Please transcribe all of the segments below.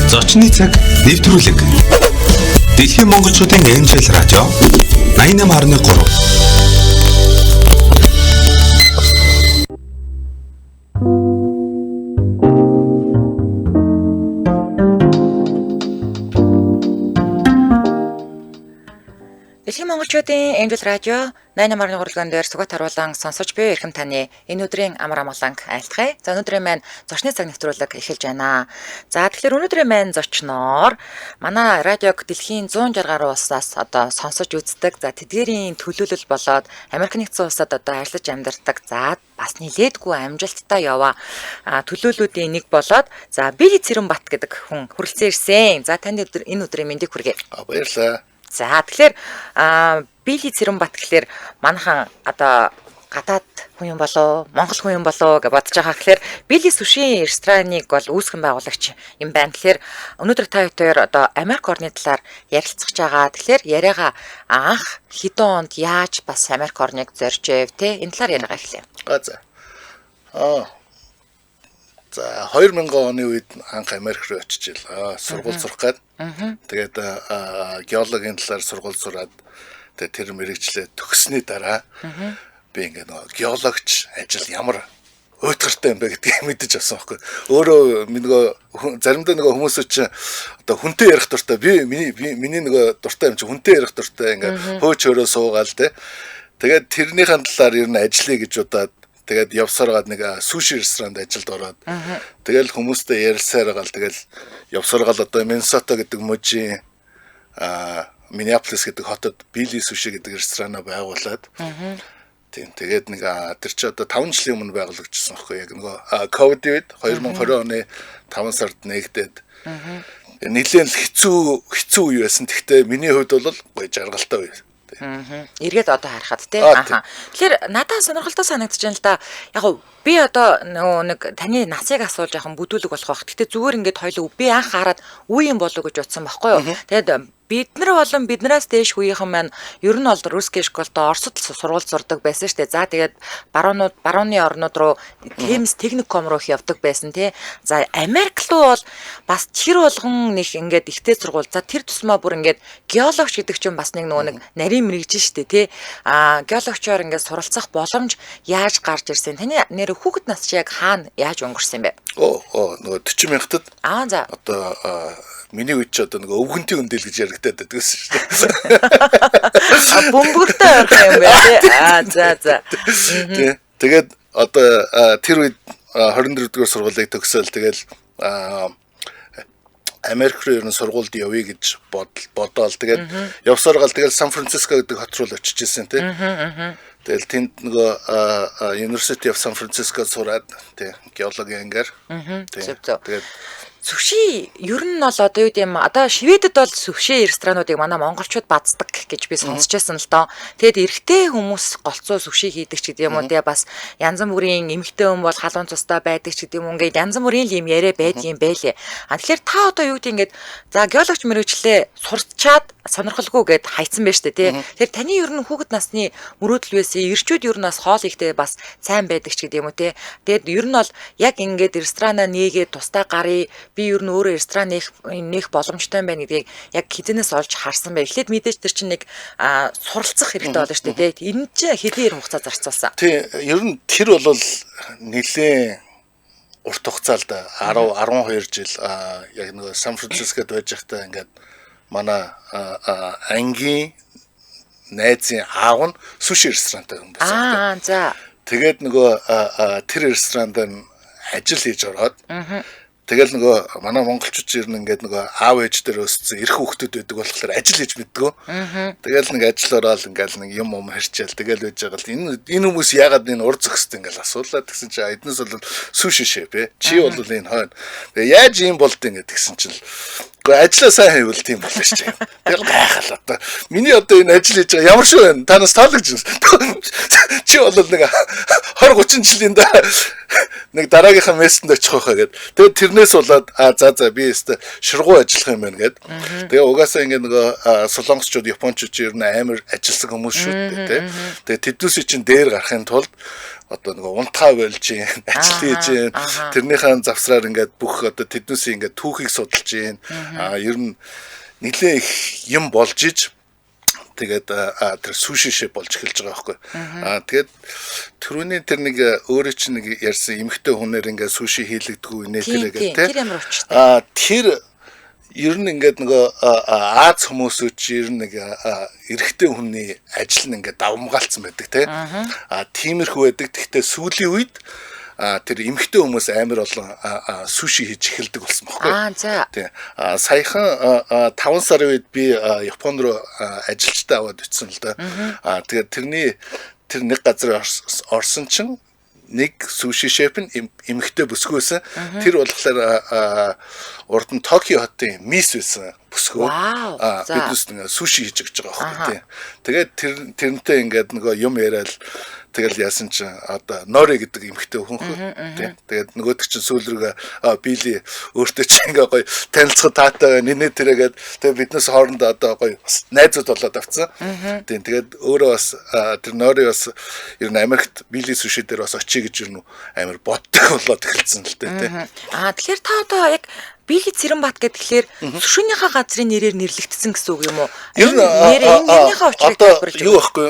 Зочны цаг нэвтрүүлэг. Дэлхийн монголчуудын Angel радио 88.3. Дэлхийн монголчуудын Angel радио 88.3 урлаган дээр Сүгат харуулan сонсож буй эрхэм таны энэ өдрийн амар амгаланг айлтгая. За, өнөөдрийн маань зочны цаг нэвтрүүлэг эхэлж байна. За, тэгэхээр өнөөдрийн маань зочноор манай радиог дэлхийн 160 гаруй улсаас одоо сонсож үздэг. За, тэдгээрийн төлөөлөл болоод Америк нэгдсэн улсад одоо ажиллаж амьдардаг. За, бас нилээдгүй амжилттай яваа төлөөллүүдийн нэг болоод, за, Били Цэрэнбат гэдэг хүн хүрэлцэн ирсэн. За, танд энэ өдрийн мэндийг хүргэе. Баярлалаа. За, тэгэхээр Били Цэрэнбат гэхлээр манайхан одоо гадаад хүн юм болоо, Монгол хүн юм болоо гэж бодож байгаа. Тэгэхээр Били суши рестораныг бол үүсгэн байгуулагч юм байна. Тэгэхээр өнөөдөр та хоёр одоо Америк орны талаар ярилцах гэж байгаа. Тэгэхээр яриагаа анх хэдэн онд яаж бас Америк орныг зоржээв те, энэ талаар яриагаа эхлэе. За. Аа. За, 2000 оны үед анх Америк руу очиж илаа. Сургууль сурах гээд. Тэгээд геологийн талаар сургууль сураад, тэгээд тэр мэрэгчлээ төгссөний дараа би ингээ нөгөө геологч ажил ямар уйтгартай юм бэ гэдгийг мэдэж авсан байхгүй. Өөрөө минь нөгөө заримдаа нөгөө хүмүүсүүд чинь одоо хүнтэй ярих дуртай. Би миний нөгөө дуртай юм чи хүнтэй ярих дуртай, ингээ хөөч өрөө суугаал те. Тэгээд тэрнийхэн талаар ер нь ажиллая гэж удаад, тэгээд явсараад нэг суши ресторанд ажилд ороод, тэгэл хүмүүстэй ярилцсаар гал, тэгэл явсаргаал одоо Миннесота гэдэг мужийн Миннеаполис гэдэг хотод Били суши гэдэг ресторанаа байгуулад. Тийм, тэгээд нэг тэр чи одоо 5 жилийн өмнө байгуулагдчихсан байхгүй, яг нөгөө ковид үед 2020 оны 5 сард нээгдээд нэлээд л хэцүү хэцүү үе байсан. Гэхдээ миний хувьд бол гоё жаргалтай үе. Эргээд одоо харахад тий. Аха. Тэгэхээр надад сонирхолтой санагдаж байна л да. Яг гоо би одоо нөгөө нэг таны насыг асуул яхан бүдүүлэг болох байх. Гэтэ зүгээр ингээд хоёлоо би анх хараад үе юм болов гэж бодсон байхгүй юу. Тэгээд бид нар болон биднээс дээш үеийнхэн маань ер нь бол русский школдоо Оросд сургууль сурдаг байсан шүү дээ. За, тэгээд баруунууд барууны орнууд руу Темс техникум руу их явдаг байсан тий. За, Америк руу бол бас тэр болгон нэг ингээд ихтэй сургууль. За, тэр тусмаа бүр ингээд геологч гэдэг чинь бас нэг нөгөө нэг нарийн мэрэгжил шүү дээ тий. А геологчоор ингээд суралцах боломж яаж гарч ирсэн? Таны нэр хүүхэд нас чи яг хаана яаж өнгөрсөн юм бэ? Оо, нөгөө 40 мянгатад Аа, за. одоо миний үед ч одоо нөгөө өвгөнтийн өндөл гэж яригдаад байдаг гэсэн шүү дээ. А, бөмбөгтэй ойрхон юм байна тий. Аа, за за. Тий. Тэгээд одоо тэр үед 24 дугаар сургуулийг төгсөөл, тэгэл Америк руу ер нь сургуульд явъя гэж бодоол, тэгээд явсаар гал, тэгэл Сан Франциско гэдэг хот руу л очиж исэн тий. Тэгэл тэнд нөгөө University of San Francisco сураад тий, геологийн ангаар. Тий. Зөв, зөв. Тэгээд Сүши ер нь бол одоо юу гэм, одоо Шведэд бол сүши ресторануудыг манай монголчууд баздаг гэж би сонсч байсан л доо. Тэгэд эрэгтэй хүмүүс голцоо сүши хийдэг ч гэдэг юм уу те, бас янз бүрийн эмэгтэй хүн бол халуун цустай байдаг ч гэдэг юм уу, ингээд янз бүрийн л юм яриа байдаг юм байлээ. А тэгэхээр та одоо юу гэдэг, ингээд за геологч мэрэгчлээ сурчаад сонирхолгүй гэд хайцсан байж тээ тий. Тэгэхээр таны ер нь хүүхэд насны мөрөөдөл байсан, эрчүүд ер нь бас хоол ихтэй бас сайн байдаг ч гэдэг юм уу те. Тэгээд ер нь бол яг ингээд ресторанаа нээгээд тусдаа гарыг би ер нь өөрөө ресторан нээх боломжтой юм байна гэдгийг яг хэзэнээс олж харсан бай. Эхлээд мэдээж тэр чинь нэг суралцах хэрэгтэй болно шүү дээ тий. Энэ чинь хэдийн хугацаа зарцуулсан? Тий, ер нь тэр бол нэлээд урт хугацаа л да, 10 12 жил. Яг нөгөө Сан Францискод байж байхдаа ингээд манай ангийн найзын аав нь суши ресторантай хүн байсан. Аа, за. Тэгээд нөгөө тэр ресторанд ажил хийж ороод, тэгэл нөгөө манай монголчууд ер нь ингээд нөгөө аав ээж дээр өссөн эрх хүүхдүүд байдаг болохоор ажил хийж мэддгүү. Тэгэл нэг ажил ороод ингээл нэг юм юм хэрчээл тэгэл байж байгаа л энэ хүмүүс яагаад энэ ур зөксөд ингээл асуулаа. Тэгсэн чинь эднээс бол суши шеф ээ. Чи бол энэ хойно. Тэгээ яаж ийм болд ингээд тэгсэн чинь Гэхдээ ажлаа сайн хийвэл тийм болно шүү дээ. Тэгэл гайхал, одоо миний одоо энэ ажил хийж байгаа ямар шүү байна? Танаас таалагдж байна. Чи бол нэг 20 30 жилийн дараа нэг дараагийнхаа мессэнд очих байхаа гэд. Тэгээд тэрнээс болоод а за за, би өстө шургуу ажиллах юм байна гэд. Тэгээ угаасаа ингээ нөгөө солонгосчууд, японочууд чи ер нь амар ажилласан хүмүүс шүү дээ, тэ. Тэгээ тэднүүсийн чинь дээр гарахын тулд одоо нөгөө унтахаа болж гин, ажил хийж гин, тэрнийхээ завсраар ингээд бүх одоо тэднүүсийн ингээд түүхийг судалж гин. Ер нь нэлээ их юм болж иж тэгээд тэр суши шеф болж эхэлж байгаа байхгүй. Тэгээд түрүүний тэр нэг өөрөө чинь нэг ярьсан эмэгтэй хүнээр ингээд суши хийлэгдэггүй нэ тэрэг тий. Тэр ямар учиртай. Тэр ер нь ингээд нөгөө Аз хүмүүсүүд чи ер нь нэг эрэгтэй хүний ажил нь ингээд давмгаалцсан байдаг тий. Тиймэрхүү байдаг. Гэхдээ сүүлийн үед тэр эмэгтэй хүмүүс амар олон суши хийж эхэлдэг болсон байхгүй. За. Тий. Саяхан 5 сарын үед би Япон руу ажилчтай аваад очсон л да. Тэгээд тэрний тэр нэг газар орсон чинь нэг суши шеф нь эмэгтэй бүсгүй байсан. Тэр болохоор урд нь Токио хотын мисс байсан бүсгүй. Биднээс нэг суши хийж өгч байгаа байхгүй тий. Тэгээд тэрнтэй ингээд нөгөө юм яриад тэгэл яасан чинь одоо Нори гэдэг эмэгтэй хүн хөө тий. Тэгээд нөгөөдөг чинь сүүл рүүгээ Били өөртөө чи ингээ гоё танилцах таатай нинэ тэрэгээд тэгээд биднээс хоорондоо одоо гоё бас найзууд болоод авцсан. Тийм, тэгээд өөрөө бас тэр Нори бас ер нь Америкт Били суши дээр бас очие гэж ер нь амар боддог болоод эхэлсэн л дээ тий. Тэгэхээр та одоо яг Били Цэрэнбат гэхээр сушинийхаа газрын нэрээр нэрлэгдсэн гэсэн үг юм уу? Ер нь нэр энэ нэрнийхээ учрыг тайлбарлаж юу байхгүй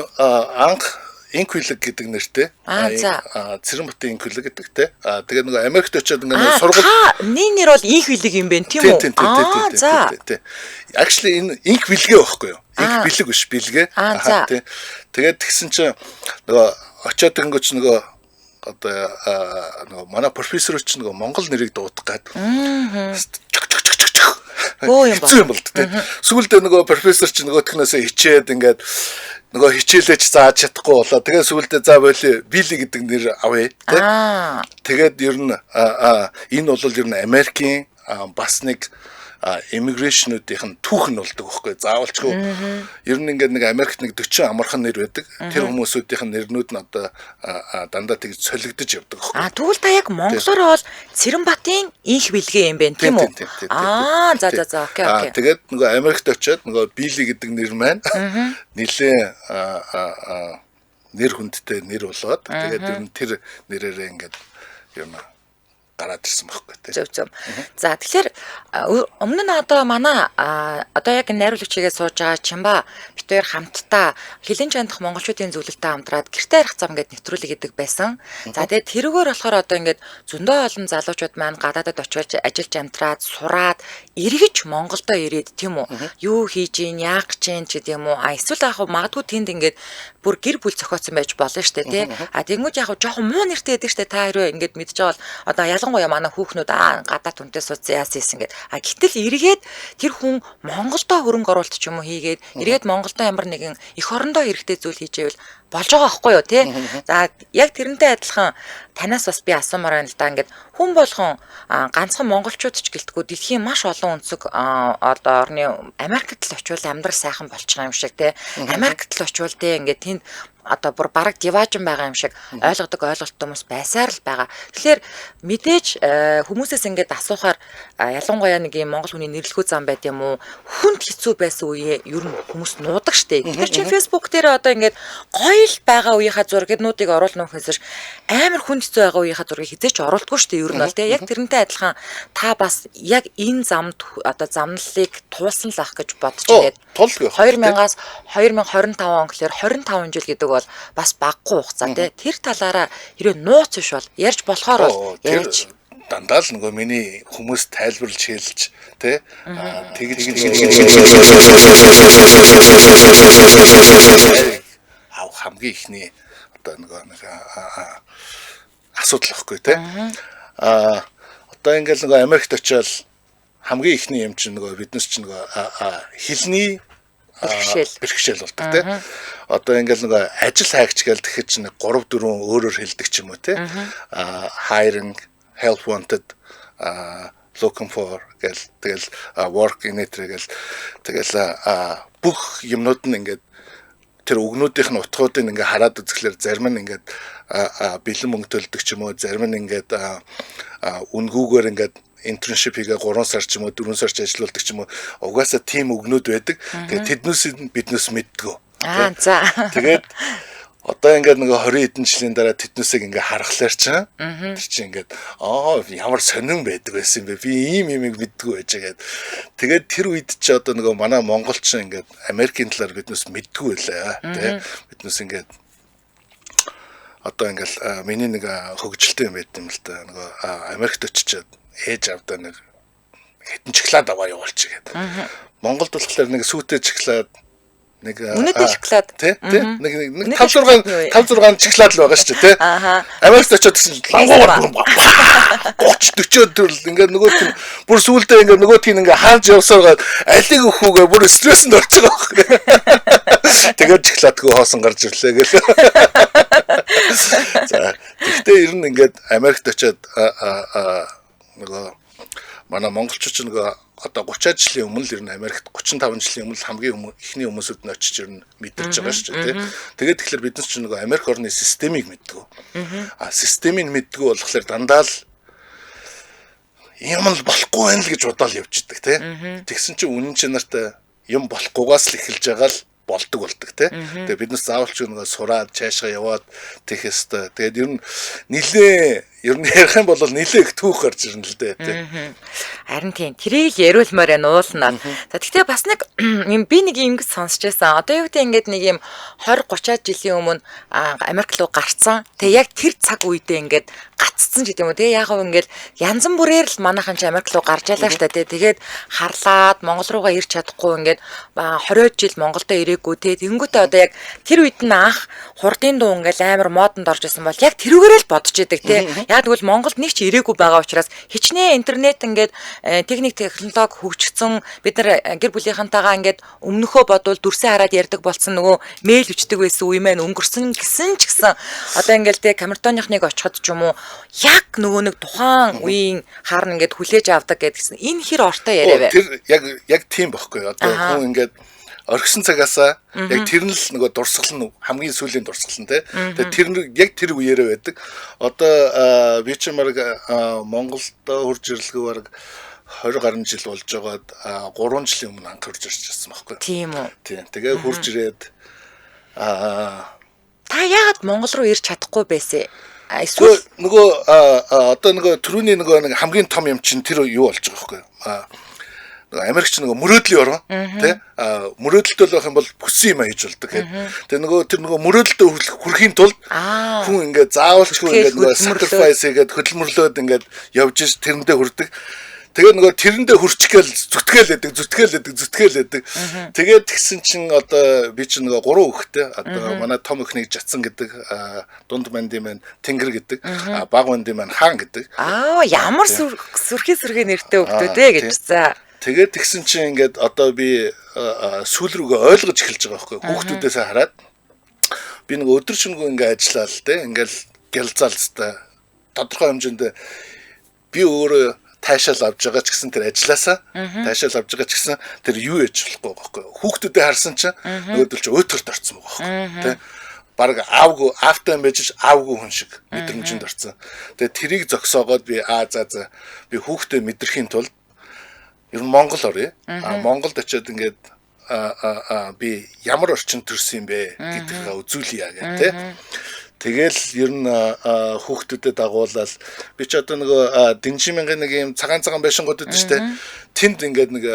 анх Инквилэг гэдэг нэртэй. Цэрэнбатын Инквилэг гэдэг те. Тэгээд нөгөө Америкт очиод ингээ сургууль та нэр бол Инквилэг юм бэ тийм үү? За. Тий. Actually энэ Инквилгээ байхгүй юу? Инквилэг биш билгээ. Тий. Тэгээд тэгсэн чинь нөгөө очиод ирэнгүүт нөгөө одоо нөгөө манай профессор ч нөгөө монгол нэрийг дуудах гээд Бөө юм бол. Юм болд тий. Сүүлдээ нөгөө профессор ч нөгөөтхнөөсөө хичээд ингээд нөгөө хичээлээч зааж чадахгүй болоо. Тэгээ сүүлдээ за боли Били гэдэг нэр авъя тий. Тэгээд ер нь энэ бол ер нь Америкийн бас нэг иммиграшнуудын нь түүх нь болдог байхгүй заавалчгүй. Ер нь ингээд нэг Америкт нэг 40 амархан нэр байдаг. Тэр хүмүүсүүдийн нэрнүүд нь одоо дандаа тэгж солигдож явдаг байхгүй. Тэгвэл та яг монголоор бол Цэрэнбатын инх бэлгээ юм байна тийм үү? За за за окей. Тэгээд нөгөө Америкт очиод нөгөө Били гэдэг нэр маань нэлээ нэр хүндтэй нэр болоод тэгээд ер нь тэр нэрээрээ ингээд юм гараад ирсэн байхгүй тий. Зөв зөв. За тэгэхээр өмнө нь одоо манай одоо яг найруулагч хийгээд сууж байгаа Чимба бит хоёр хамтдаа хилэн чандах монголчуудын зөвлөлтөд хамтраад гэрте арих зам гэдэг нэвтрүүлэг гэдэг байсан. За тэгээд тэрүүгээр болохоор одоо ингээд зөндөө олон залуучууд маань гадаадад очиж ажиллаж амтраад сураад эргэж Монголдо ирээд тийм үү? Юу хийж гин, яах гэж гин ч гэдэг юм уу? Эсвэл яг магадгүй тэнд ингээд бүр гэр бүл зохиоцсон байж болно шүү дээ тий. Тэгэнгүүт яг жоохон муу нэртэй байдаг шүү дээ. Та хэрвээ ингээд мэдж байгаа бол одоо ялангуяа манай хүүхнүүд гадаад хүнтэй суудсан яасан ийсэн гэд. Гэтэл эргээд тэр хүн Монголдо хөрөнгө оруулалт ч юм уу хийгээд эргээд Монголдо ямар нэгэн эх орондоо хэрэгтэй зүйл хийж ивэл болж байгаа байхгүй юу тий. За яг тэрнтэй адилхан танаас бас би асуумаар байна л да. Ингээд хүн болгон ганцхан монголчууд ч гэлтгүй дэлхийн маш олон өнцөг одоо орны Америкт л очивол амьдрал сайхан болчих юм шиг тий. Америкт л очивол тий ингээд тэнд одоо бүр бараг диваажин байгаа юм шиг ойлгодог ойлголттой хүмүүс байсаар л байгаа. Тэгэхээр мэдээж хүмүүсээс ингээд асуухаар ялангуяа нэг юм монгол хүний нэрлэхүү зам байд юм уу? Хүнд хэцүү байсан үеэ ер нь хүмүүс нуудаг штэ. Тэр чинь Facebook дээр одоо ингээд гоё л байгаа үеийнхаа зургуудыг оруулна гэхээс амар хүнд хэцүү байгаа үеийнхаа зургийг хизээч оруулдаггүй штэ ер нь бол тий. Яг тэрнтэй адилхан та бас яг энэ замд одоо замналыг туулсан л ах гэж бодож ингээд 2000-аас 2025 он гэхлээр 25 жил гэдэг бол бас баггүй хугацаа тий. Тэр талаараа хэрвээ нууц биш бол ярьж болохоор бол ярьж дандаа л нөгөө миний хүмүүс тайлбарлаж хэлж тий тэгж авах хамгийн ихний одоо нөгөө нэг асуудал واخгүй тий. Одоо ингээл нөгөө Америкт очиод хамгийн ихний юм чинь нөгөө биднес чинь нөгөө хэлний бэрхшээл болдог тий. Одоо ингээл нөгөө ажил хайгч гээл тэгэхэд чинь 3 4 өөрөөр хэлдэг ч юм уу тий. Hiring, help wanted, looking for гэл тэгэл work in it гэл тэгэл бүх юмнууд нь ингээд тэр үгнүүдийнх нь утгуудыг ингээ хараад үзэхлээр зарим нь ингээд бэлэн мөнгө төлдөг ч юм уу, зарим нь ингээд үнгүүгээр ингээд internship хийгээ 3 сар ч юм уу 4 сар ч ажиллаулдаг ч юм уу, угаасаа тийм үгнүүд байдаг. Тэгээд тэднүүсийг биднээс мэддэг. За. Тэгээд Одоо ингээд нөгөө 20 хэдэн жилийн дараа тэднээсийг ингээ харахлаар чинь тэр чинь ингээд ямар сонин байдаг байсан юм бэ? Би ийм юмыг мэддэггүй байж байгаа. Тэгээд тэр үед чи одоо нөгөө манай монголчин ингээд Америкийн талаар биднээс мэддэггүй байлаа тий. Биднээс ингээд одоо ингээл миний нэг хөгжилтэй юм байт юм л да. Нөгөө Америкт очичоод ээж авдаа нэг хэдэн чиглаад аваа явуулчих гээд. Монголд болохоор нэг сүйтэй чиглаад нэг үнэтэй шоколад тий нэг 5 6 5 6 шоколад л байгаа шүү дээ тий. Америкт очиод гэсэн чинь лангуугаар 30 40 төрөл ингээд нөгөөт нь бүр сүүлдээ ингээд нөгөөт нь ингээд хааж явсаар алиг өхүүгээ бүр стрессэнд орж байгаа байхгүй. Тэгээд шоколадгүй хоосон гарч ирлээ гэл. За тэгтээ ер нь ингээд Америкт очиод нөгөө манай монголчууд ч нөгөө одоо 30 жилийн өмнө л ер нь Америкт 35 жилийн өмнө хамгийн эхний хүмүүсүүд нь очиж ер нь мэдэрч байгаа шүү дээ. Тэгээд тэгэхээр бид нар ч нөгөө Америк орны системийг мэддэг. А системийг мэддэг болохоор дандаа л юм л болохгүй байх л гэж бодоол явждаг тий. Тэгсэн чинь үнэн чанартай юм болохгүйгаас л эхэлж байгаа л болдог тий. Тэгээ бид нар заавал ч нөгөө сураад цаашгаа яваад тех ёстой. Тэгээд ер нь нилээ ер нь ярих юм бол нилээ их түүх гарч ирнэ л дээ тий. Харин тийм тэрийг л яриулмаар байна уулнаа. За тэгтээ бас нэг юм би нэг юм ингэж сонсч байсан. Одоо юу гэдэг ингээд нэг юм 20 30 жилийн өмнө Америк руу гарцсан. Тэгээ яг тэр цаг үедээ ингээд гаццсан ч гэдэг юм уу. Тэгээ яг ингээд янз бүрээр л манайхан ч Америк руу гарч ялаа штэ тий. Тэгээд харлаад Монгол руугаа ирч чадахгүй ингээд 20 жил Монголдо ирээгүй тий. Тэнгүүтээ одоо яг тэр үед нь анх хурдын дуу ингээд амар модонд орж исэн бол яг тэрүүгээрээ л бодож идэг тий. Яг тэгвэл Монголд нэг ч ирээгүй байгаа учраас хичнээн интернет ингээд техник технологи хөгжигдсөн бид нар гэр бүлийнхэнтэйгээ ингээд өмнөхөө бодвол дүрсээ хараад ярьдаг болсон нөгөө мэйл өчтдөг байсан үе маань өнгөрсөн гэсэн ч гэсэн одоо ингээд тий Камертоныхныг очиход ч юм уу яг нөгөө нэг тухайн үеийн харна ингээд хүлээж авдаг гэдгсэн энэ хэр ортой яриа вэ? Тэр яг тийм бохгүй. Одоо хүн ингээд орхисон цагаасаа яг тэр нь л нөгөө дурсгал нь хамгийн сүүлийн дурсгал нь тий. Тэгээ тэр нь яг тэр үеэрээ байдаг. Одоо би чи марг Монголд хурж ирлгүй бараг 20 гаруй жил болж байгаад 3 жилийн өмнө анх хурж ирж байсан байхгүй. Тийм үү. Тийм. Тэгээ хурж ирээд та яагаад Монгол руу ирж чадахгүй байсан? Эсвэл нөгөө одоо нөгөө түрүүний нөгөө нэг хамгийн том юм чинь тэр юу болж байгаа байхгүй. Нөгөө Америкч нөгөө мөрөөдлийн орон тий мөрөөдөлтөө л байх юм бол хүссэн юм хийж болдог гэдэг. Тэгээ нөгөө тэр нөгөө мөрөөдөлтөө хүрэхийн тулд хүн ингээд заавалчгүй ингээд нөгөө sacrifice хийгээд хөдөлмөрлөөд ингээд явж иш тэрэндээ хүрдэг. Тэгээ нөгөө тэрэндээ хүрчих гээл зүтгээл байдаг. Тэгээд тэгсэн чинь одоо би чинь нөгөө 3 хүүхэдтэй одоо манай том өхнийг Жацсан гэдэг, дунд мандын маань Тэнгэр гэдэг, баг мандын маань Хаан гэдэг. Ямар сүрхий нэртэй хүүхдүүд ээ гэж. За. Тэгээд тэгсэн чинь ингээд одоо би сүүл рүүгээ ойлгож эхэлж байгаа байхгүй хүүхдүүдээсээ хараад би нөгөө өдөр шөнөгүй ингээд ажиллаал те ингээд гялзаал хэвээр тодорхой хэмжээнд би өөрөө таашаал авж байгаа ч гэсэн тэр ажилласаа таашаал авж байгаа ч гэсэн тэр юу яж болохгүй байхгүй хүүхдүүдээ харсан чинь нөгөөдөл чи өөтөрт орсон байгаа байхгүй те бараг аавгүй аавтай юм байж аавгүй хүн шиг мэдрэмжинд орсон. Тэгээд тэрийг зогсоогоод би за би хүүхдээ мэдрэхийн тулд ер нь Монгол оръё. Монголд очиод ингээд би ямар орчин төрсөн юм бэ гэдгийг үзүүлье гэх тээ. Тэгэл ер нь хүүхдүүдэд дагуулал би ч одоо нөгөө Дэнжимэнгийн нэг юм цагаан байшингууд байдаг шүү дээ. Тэнд ингээд нэг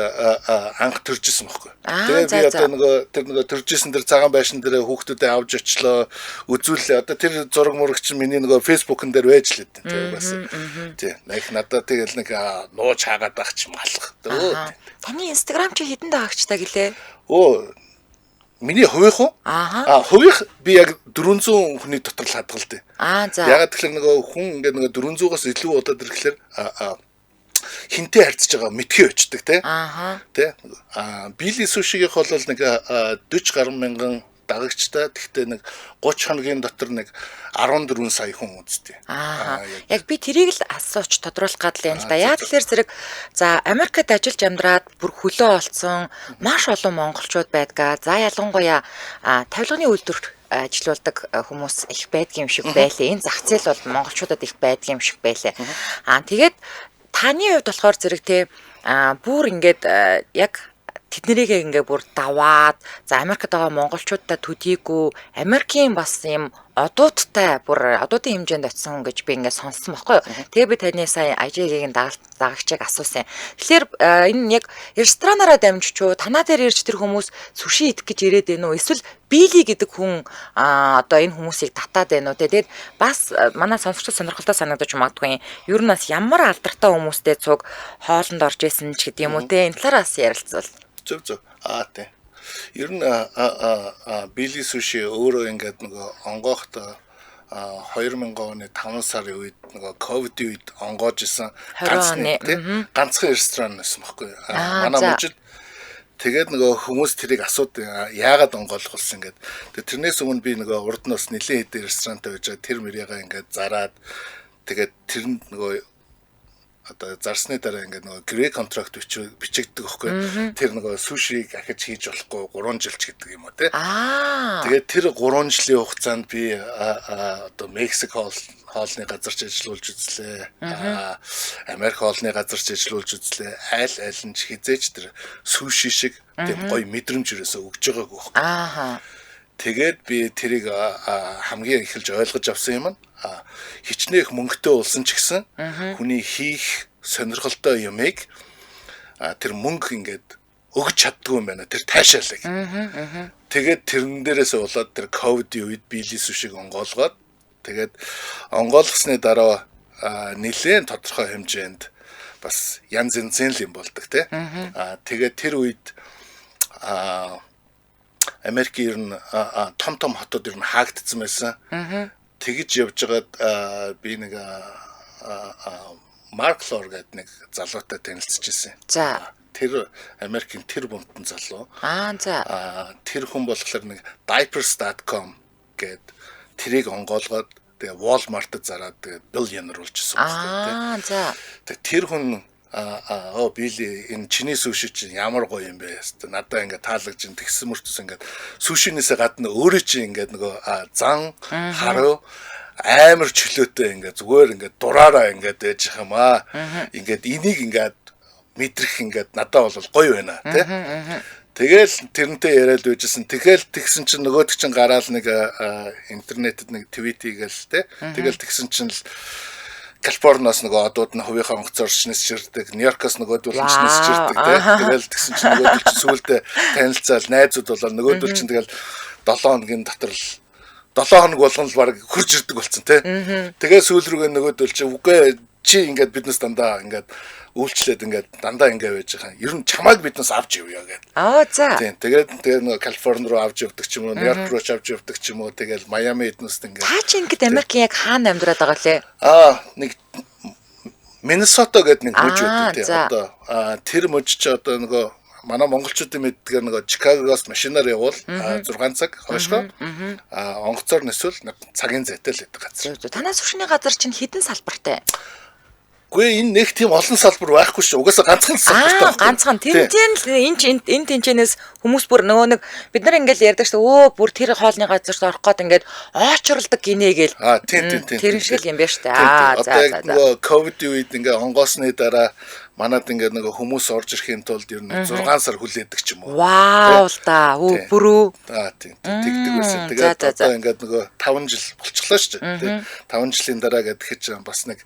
анх төрж исэн байхгүй. Тэгээ би одоо нөгөө тэр нөгөө төрж исэн тэр цагаан байшин дээр хүүхдүүдэд авч очлоо, үзүүллээ. Одоо тэр зураг мураг чинь миний нөгөө Facebook-н дээр байж л дээ. Тэгээ бас тий. Нэг надад тэгэл нэг нууж хаагаад байх ч юм алах. Таны Instagram чи хэдэн дагагчтай гэлээ? Миний хувийнх уу? Хувийнх би яг 400 хүний дотор л хадгалдаг. За. Ягаад гэхээр нөгөө хүн ингээд нөгөө 400-аас илүү удаад ирэхлээр хинтээ харьцаж байгаа мэдхий очдөг тий. Тэ. Били сушигийнх бол нэг 40 гаруй мянган дагагчтай. Тэгтээ нэг 30 хоногийн дотор нэг 14 сая хүн үздэг. Яг би тэрийг л асууч тодруулах гад л юм л да. Яг тэгэхээр зэрэг за Америкт ажиллаж амьдраад бүр хөлөө олцсон маш олон монголчууд байдгаа. За ялангуяа тавилганы үйлдвэрт ажилуулдаг хүмүүс их байдгийн юм шиг байлээ. Энэ зах зээл бол монголчуудад их байдгийн юм шиг байлээ. Тэгээд таны хувьд болохоор зэрэг те бүр ингээд яг Тэднэрийгээ ингээ бүр даваад, за, Америкт байгаа монголчуудаа төдийгүй Америкийн бас юм одуудтай, бүр одуудын хэмжээнд очисон хүн гэж би ингээ сонссон байхгүй юу. Тэгээ би таны сая IJ-гийн дагагчийг асуусан. Тэгэхээр энэ яг ресторанаараа дамжиж уу, танаа дээр ирж тэр хүмүүс сүши идэх гэж ирээд байна уу? Эсвэл Били гэдэг хүн одоо энэ хүмүүсийг татаад байна уу те. Тэгээд бас манай сонсогчдод сонирхолтой санагдаж магадгүй. Ер нь бас ямар алдартай хүмүүстэй цуг хоолнд орж исэн ч гэдэг юм уу те. Энэ талаараа бас ярилцвал. Зөв, зөв. Аа, тий. Ер нь Били суши өөрөө ингээд нөгөө онгоохт 2000 оны 5 сарын үед, нөгөө ковидын үед онгоож исэн 20 оны, тий, ганцхан ресторан байсан байхгүй. Манай мужид. Тэгээд нөгөө хүмүүс тэрийг асууд, яагаад онгойлох болсон ингээд. Тэгээд тэрнээс өмнө би нөгөө урд нь бас нэлээд хэдэн ресторантай байж байгаа, тэр мэрийгээ ингээд зараад, тэгээд тэрэнд нөгөө одоо зарсны дараа ингээд нөгөө gray contract бичигддэг байхгүй. Тэр нөгөө сушиг ахиж хийж болохгүй 3 жил ч гэдэг юм уу те. Тэгээд тэр 3 жилийн хугацаанд би одоо Мексик хоолны газар ч ажиллуулж үзлээ. Америк хоолны газар ч ажиллуулж үзлээ. Айл айл нь ч хизээч тэр суши шиг тийм гоё мэдрэмж ерөөсөө өгж байгаагүй байхгүй. Тэгээд би тэрийг хамгийн эхэлж ойлгож авсан юм нь хичнээн их мөнгөтэй болсон ч гэсэн хүний хийх сонирхолтой юмыг тэр мөнгө ингээд өгч чаддгүй юм байна. Тэр таашаалыг. Тэгээд тэрэн дээрээс болоод тэр ковидын үед Били сушиг онгоолгоод, тэгээд онгойлгосны дараа нэлээд тодорхой хэмжээнд бас янз янзын л юм болдог тий. Тэгээд тэр үед Америк ер нь том том хотод ер нь хаагдсан байсан. Тэгж явж байгаад би нэг Марк Лор гэдэг нэг залуутай танилцж ирсэн. Тэр Америкийн тэр бумтан залуу. Тэр хүн болохоор нэг diapers.com гээд тэрийг онгоолгоод, тэгээ Walmart-д зараад, тэгээ billionaire болчихсон байхгүй тий. Тэгээ тэр хүн "Оо, Били, энэ чиний суши чинь ямар гоё юм бэ? Хэвээ надаа ингээ таалагдж ин тэгсэн мөртөс ингээд сушинээсээ гадна өөрөө чи ингээд нөгөө зан харав амар чөлөөтэй, ингээд зүгээр ингээд дураараа ингээд байж юм аа. Ингээд энийг ингээд мэдрэх ингээд надад бол гоё байна тий." Тэгэл тэрнтэй яриад байжсэн. Тэгэл тэгсэн чинь нөгөөдөг чинь гараал нэг интернетэд нэг твит хийгээл те. Тэгэл тэгсэн чинь л Калифорниас нөгөө одууд нь хувийнхаа онгоцоор нисчирдэг, Нью-Йоркоос нөгөөдөл нь нисчирдэг те. Тэгэл тэгсэн чинь нөгөөдөл чинь сүүлдээ танилцаал найзууд болоо, нөгөөдөл чинь тэгэл 7 хоногийн дотор л, 7 хоног болгоно л баг хурж ирдэг болсон те. Тэгээ сүүл рүүгээ нөгөөдөл чинь "Үгүй, чи ингээд биднес дандаа ингээд үйлчлээд, ингээд дандаа ингээд байж байгаа. Ер нь чамайг биднес авч явъя" гэдэг. Аа, за. Тийм. Тэгээд нөгөө Калифорни руу авч явдаг ч юм уу, Нью-Йорк руу ч авч явдаг ч юм уу. Тэгэл Майами эднэст ингээд. Та чи ингээд Америкийн яг хаана амьдраад байгаа лээ? Нэг Миннесота гэдэг нэг мужи байдаг тийм. Одоо тэр мужи чи одоо нөгөө манай монголчуудын мэддгээр нөгөө Чикагогоос машинаар явбал 6 цаг хойшгоо, онгоцоор нисвэл нэг цагийн зайтай л байдаг газар. Зөв, зөв. Танай сушины газар чинь хэдэн салбартай? Үгүй, энэ нэг тийм олон салбар байхгүй шүү. Угаасаа ганцхан салбартай байхгүй. Ганцхан. Тэмцээн л энэ чи энэ тэнчэнээс хүмүүс бүр нөгөө нэг бид нар ингээл ярьдаг шүү. Өө, бүр тэр хоолны газарт орох гээд ингээд оочролдог гинэ гээл. Тийм, тийм, тийм. Тэр шиг л юм байна шүү дээ. Тийм, тийм. За, Одоо яг за, за. нөгөө ковидын үед ингээ онгоосны дараа манад ингээ нөгөө хүмүүс орж ирэхийн тулд ер нь 6 сар хүлээдэг ч юм уу. Вау л да. Өө, бүрүү. Тийм, тэгдэг байсан. Тэгээд одоо ингээд нөгөө 5 жил болчихлоо шүү дээ. Тийм. 5 жилийн дараа гэдэг чинь бас нэг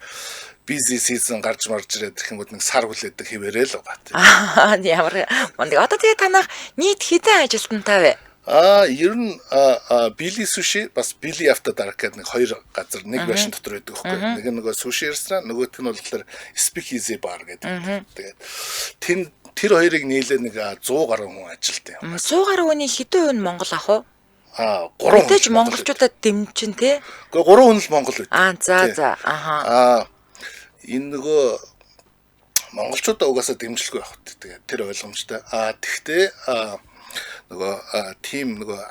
busy season гарч марж ирээд ирэхэнгүүд нэг сар хүлээдэг хэвээрээ л байгаа. Тийм. Ямар мундаг. Одоо тэгээ танах нийт хэдэн ажилтнтай вэ? Ер нь Били суши бас Били After Dark гэдэг нэг хоёр газар нэг байшин дотор байдаг байхгүй. Нэг нь нөгөө суши ресторан, нөгөөх нь болохоор Speakeasy bar гэдэг. Тэгээд тэр хоёрыг нийлээ нэг 100 гаруй хүн ажилтдаг юм. 100 гаруй хүний хэдэн хувь нь Монгол ах вэ? 3 Мэдээж монголчуудад дэмжин те. Гэхдээ 3 хүн л Монгол байдаг. За, Тийм. за. Аха. Энэ нөгөө монголчуудаа угаасаа дэмжлэгүй байх үү. Тэгээд тэр ойлгомжтой. Тэгтээ нөгөө тим нөгөө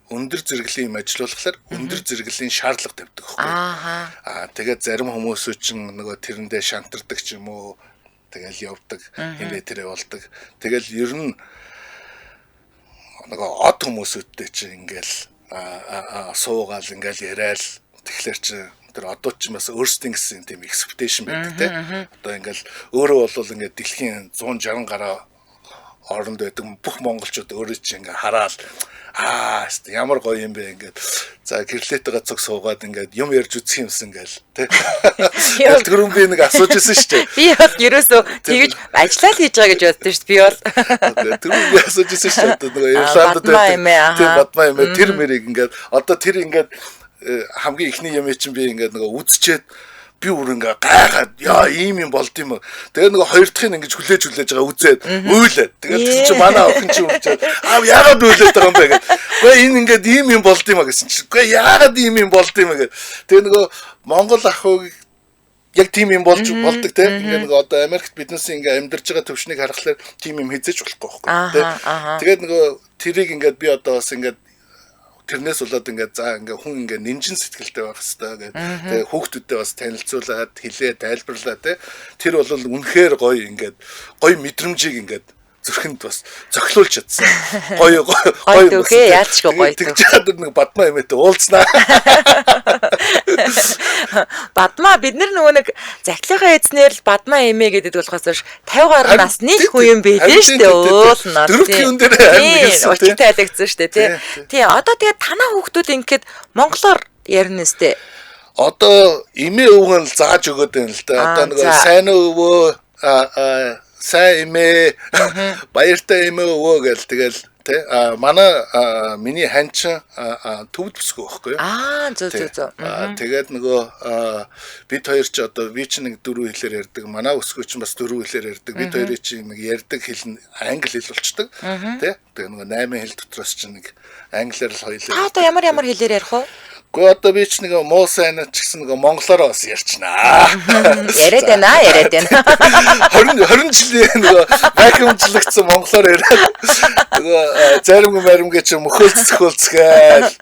өндөр зэрэглэлийн юм ажиллуулахлаар өндөр зэрэглэлийн шаардлага тавьдаг байхгүй. Тэгээд зарим хүмүүсүүд чинь нөгөө тэрэндээ шантардаг ч юм уу, тэгэл явдаг, хэмбэ тэрэ болдог. Тэгэл ер нь нөгөө од хүмүүсүүдтэй чинь ингээл суугаал ингээл яриад, тэгэхээр чи тэр одууд чинь бас өөрсдийн гэсэн тийм expectation байдаг те. Одоо ингээл өөрөө бол ингээд дэлхийн 160 гаруй оронд байдаг бүх монголчууд өөрөө чи ингээ хараал аа ямар гоё юм бэ ингээд за гэрлээтэйгээ цуг суугаад ингээд юм ярьж үзэх юмсан гээл тий. Тэгрүүн би нэг асууж ирсэн шүү дээ. Би бол ерөөсөө тэгэж ажиллаа л хийж байгаа гэж боддоо шүү дээ. Би бол Тэгрүүн би асууж ирсэн шүү дээ. Нөгөө Ирландд байдаг. Тийм Бадмаа юм ээ тэр мэрийг ингээд одоо тэр ингээд хамгийн ихний юм чинь би ингээд нөгөө үзчихэд би бүр ингээ гайхаад яа ийм юм болд юм. Тэгээ нөгөө хоёр дахь нь ингэж хүлээж хүлээж байгаа үзээд уйлаад. Тэгээд тэр чинь манай охин чинь өмчөөд аа яагаад уйлаад байгаа юм бэ гэд. Үгүй энэ ингээд ийм юм болд юм а гэсэн чинь. Үгүй яагаад ийм юм болд юм а гэд. Тэгээ нөгөө Монгол ахуйг яг тийм юм болж болдог те. Ингээ нөгөө одоо Америкт биднээс ингээ амьдарч байгаа төвшнийг харахаар тийм юм хэзээ ч болохгүй байхгүй те. Тэгээд нөгөө тэрийг ингээд би одоо бас ингээд тэрнээс болоод ингээд за ингээ хүн ингээ нинжин сэтгэлтэй байх хэвээр гэдэг. Тэгээ хүүхдүүдтэй бас танилцуулаад хэлээ тайлбарлаа те. Тэр бол үнэхээр гоё ингээд гоё мэдрэмжийг ингээд зүрхэнд бас зохилуулж чадсан. Гоё гоё гоё дөхөө яалчгүй гоё. Тэгж чад нэг Бадмаа эмээтэй уулзнаа. Бадмаа бид нар нөгөө нэг захлынхаа эзнэр л Бадмаа эмээ гэдэг болохоос биш 50 гаруй насны л хүн юм байлээ шүү дээ. Уулна. Дөрөв хүн дээр харин хэлсэн тий. Учиртай айлгдсан шүү дээ тий. Тий одоо тэгээд танаа хүүхдүүд ингээд монголоор ярина сте. Одоо эмээ өвгөн л зааж өгөөд байна л да. Одоо нөгөө сайн өвөө сайн эмээ баяртай эмээ өвөө гэл тэгэл тий манай миний ханчин төвд бүсгүй байхгүй юу? Аа зөө зөө зөө. Тэгээд нөгөө бид хоёр ч одоо би ч нэг дөрвөн хэлээр ярьдаг, манай өсгөө ч бас дөрвөн хэлээр ярьдаг. Бид хоёрын чинь нэг ярьдаг хэл нь англи хэл болчдөг тий. Тэгээ нөгөө 8 хэл дотроос чинь нэг англиар л хоёулаа. Та одоо ямар ямар хэлээр ярих вэ? Гэхдээ одоо би ч нэг муу сайн ч гэсэн нэг монголоор бас ярьчнаа. Яриад байна, яриад байна. 20 жилийн нөгөө вакуумчлагдсан монголоор яриад нөгөө заримгүй маримгүй чи мөхөлц зөхөлцгээл.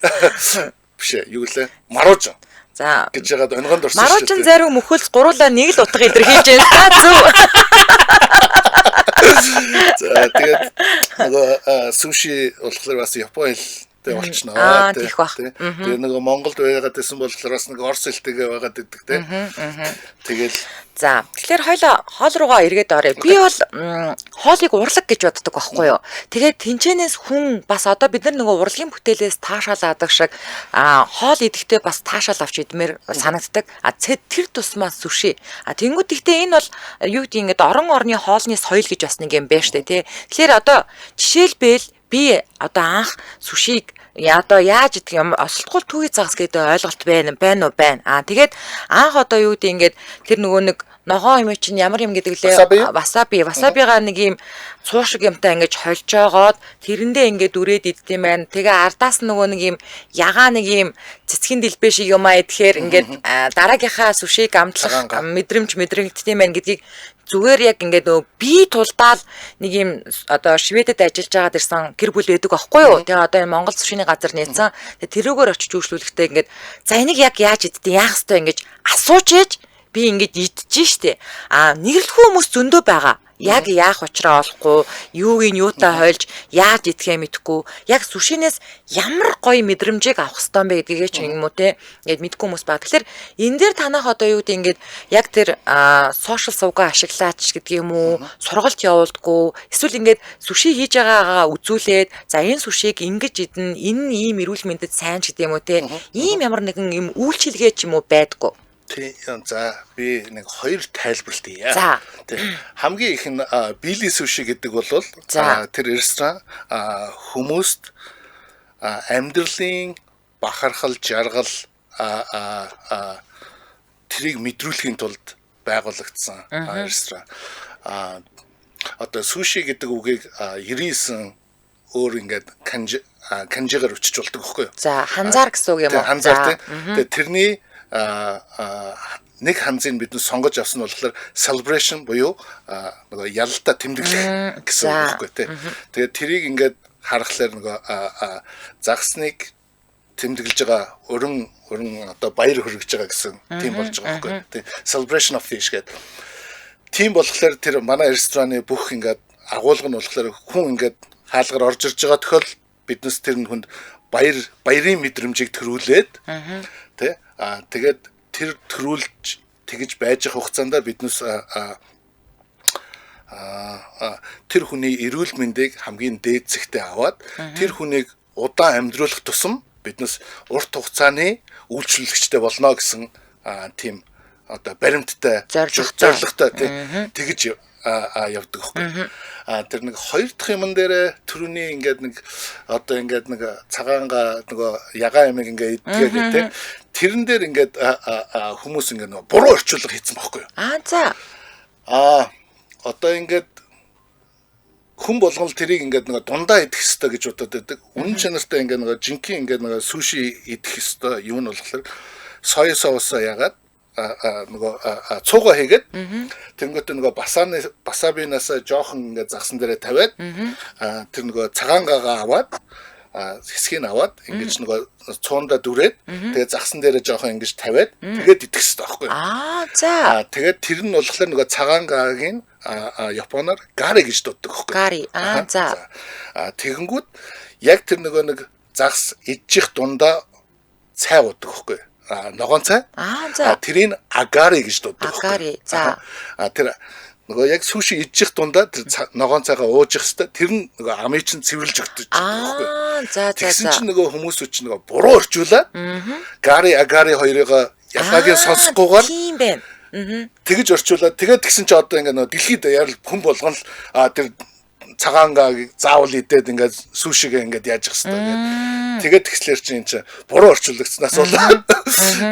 Биш ээ, юу лээ? Марууж. За гэж ягаад онгонд орсон шүү дээ. Маруучин зарим мөхөлц гуруулаа нэг л утга илэрхийлж байна. Та зөв. За тэгээд нөгөө суши болохоор бас Япон хэл болчихно. Аа тийх бах. Тэгээ нөгөө Монголд байгаад байсан болохоор бас нэг орос хэлтэйгээ байгаад идэг те. Тэгэл за тэгэхээр хоёлоо хоол руугаа эргээд оръё. Би бол хоолыг урлаг гэж боддог байхгүй юу. Тэгээд тэнчэнээс хүн бас одоо бид нар нөгөө урлагийн бүтээлээс таашаалаадаг шиг хоол идэхдээ бас таашаал авч идмээр санагддаг. А тэр тусмаа сүши. А тэнгууд гэхдээ энэ бол юу гэдэг ингээд орон орны хоолны соёл гэж бас нэг юм байна штэ тий. Тэгэхээр одоо жишээлбэл би одоо анх сүшиг одоо яаж идэх юм осолтгол түүхий загас гэдэг ойлголт байна байна уу байна. Аа тэгээд анх одоо юу гэдэг ингээд тэр нөгөө нэг ногоон юм чинь ямар юм гэдэг лээ васаби васабигаа нэг юм цуу шиг юмтай ингэж хольжоогоод тэрэндээ ингээд үрээд иддэм байна. Тэгээ ардаас нөгөө нэг юм ягаа нэг юм цэцгийн дэлбэ шиг юм а идэхээр ингээд дараагийнхаа сүшиг амтлах мэдрэмж мэдрэгддэм байна гэдгийг зүгээр яг ингээд нөгөө би тулдаал нэг юм одоо Шведэд ажиллаж байгаад ирсэн гэр бүл байдаг аахгүй юу. Тэгээ одоо энэ Монгол сүшиний газар нээсэн. Тэгээ тэрүүгээр очиж үйлчлүүлэхдээ ингээд за энийг яг яаж иддэг яах ёстой ингэж асууж ээж би ингэж идэж штэ. А нэрлэхүү хүмүүс зөндөө байгаа. Яг яах учраа олохгүй, юуг нь юутай хойлж, яаж идэхээ мэдэхгүй, яг сүшинээс ямар гоё мэдрэмжийг авах ёстой юм бэ гэдгийг ч юм уу те. Ингээд мэдгүй хүмүүс байгаа. Тэгэхээр энэ дээр танах одоо юу гэдэг ингээд яг тэр сошиал сувгаа ашиглаач гэдэг юм уу, сургалт явуулдаггүй, эсвэл ингээд сүши хийж байгаагаа үзүүлээд за энэ сүшиг ингэж идэн, энэ нь ийм эрүүл мэндэд сайн ч гэдэг юм уу те. Ийм ямар нэгэн юм үйлчилгээ ч юм уу байдаггүй. Тийм за би нэг хоёр тайлбарлалт хийе. За. Тийм. Хамгийн их нь Били суши гэдэг бол тэр ресторан хүмүүст амьдралын бахархал, жаргал тэрийг мэдрүүлэхийн тулд байгуулагдсан ресторан. Одоо суши гэдэг үгийг 99 өөр ингээд канжи канжигаар өчөж болдог байхгүй юу? За, ханзаар гэсэн үг юм уу? Ханзаар тийм. Тэгээ тэрний нэг ханзыг бид нь сонгож авсан нь болохоор celebration буюу нөгөө ялалтаа тэмдэглэх гэсэн үг байхгүй тий. Тэгээд тэрийг ингээд харахлаар нөгөө загасныг тэмдэглэж байгаа өрн өрн одоо баяр хүргэж байгаа гэсэн тийм болж байгаа байхгүй тий. Celebration of fish гэдэг. Тийм болохоор тэр манай рестораны бүх ингээд агуулга нь болохоор хүн ингээд хаалгаар орж ирж байгаа тохиол биднес тэр хүнд баяр баярын мэдрэмжийг төрүүлээд тий. Тэгээд тэр төрүүлж тэгж байж байгаа хугацаанд биднес тэр хүний эрүүл мэндийг хамгийн дээд зэгтээ аваад тэр хүнийг удаан амьдруулах тусам биднес урт хугацааны үйлчлүүлэгчтэй болно гэсэн тийм одоо баримттай зорилготой тий тэгж явдаг хөхгүй. Тэр нэг хоёр дахь юмн дээр түрүүний ингээд нэг одоо ингээд нэг цагаанга нөгөө ягаан ямиг ингээд иддэг тий. Тэрэн дээр ингээд хүмүүс ингээд нөгөө буруу орчуулга хийсэн байхгүй юу? Аа за. Одоо ингээд хүн болгон л тэрийг ингээд нөгөө дундаа идэх ёстой гэж бодоод байдаг. Үнэн чанартай ингээд нөгөө жинхэнэ ингээд нөгөө суши идэх ёстой юу нь болохоор соя соусаа ягаад нөгөө цууга хийгээд тэнгуүтэ нөгөө васабинаас жоохон ингээд загсан дээрээ тавиад тэр нөгөө цагаан гагаа аваад хэсгийг аваад ингэж нөгөө цуунда дүрээд тэгээд загсан дээрээ жоохон ингэж тавиад тэгээд идэх хэрэгтэй байхгүй юу? Аа за. Тэгээд тэр нь болохоор нөгөө цагаан гагийн Японоор гари гэж дууддаг байхгүй юу? Гари. Аа за. Тэгэнгүүт яг тэр нөгөө нэг загас идчих дундаа цай уудаг байхгүй юу? Ногоон цай. Аа за. Тэрийг агари гэж дууддаг. Агари. За. Тэр нөгөө яг суши идчих дундаа тэр ногоон цайгаа ууж явах хэвээр тэр нь нөгөө амыг чинь цэвэрлж өгдөг байхгүй. Аа за за за. Тэгсэн чинь нөгөө хүмүүсүүд чинь нөгөө буруу орчуулаад гари агари хоёрыг ялгааг нь сонсохгүйгээр тийм байна. Тэгэж орчуулад тэгээд тэгсэн чинь одоо ингээ нөгөө дэлхийд даяар хүн болгон л тэр цагаангаа заавал идээд ингээд сушигээ ингээд яаж явах хэвээр ингээд тэгээд тэгслэр чинь энэ чинь буруу орчуулагдсанаас болоод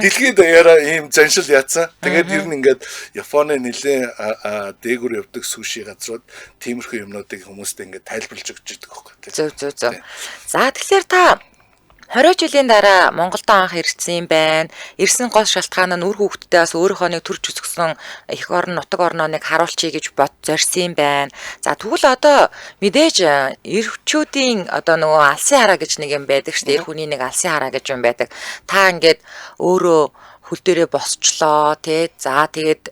дэлхийд даяараа ийм заншил яатсан. Тэгээд ер нь ингээд Японы нэлээд дээгүр явдаг суши газрууд тиймэрхүү юмнуудыг хүмүүст ингээд тайлбарлаж өгч идэг байхгүй. Зөв зөв зөв. За тэгэхээр та 20 жилийн дараа Монголд анх ирсэн юм байна. Ирсэн гол шалтгаан нь үр хүүхдтэй бас өөрийнхөө нэг төрж өсгсөн эх орн, нутаг орноо нэг харуулчихъя гэж бод зорьсон юм байна. За тэгвэл одоо мэдээж эрчүүдийн одоо нөгөө алсын хараа гэж нэг юм байдаг шүү дээ. Эр хүний нэг алсын хараа гэж юм байдаг. Та ингээд өөрөө хөл дээрээ босчлоо тий. За тэгээд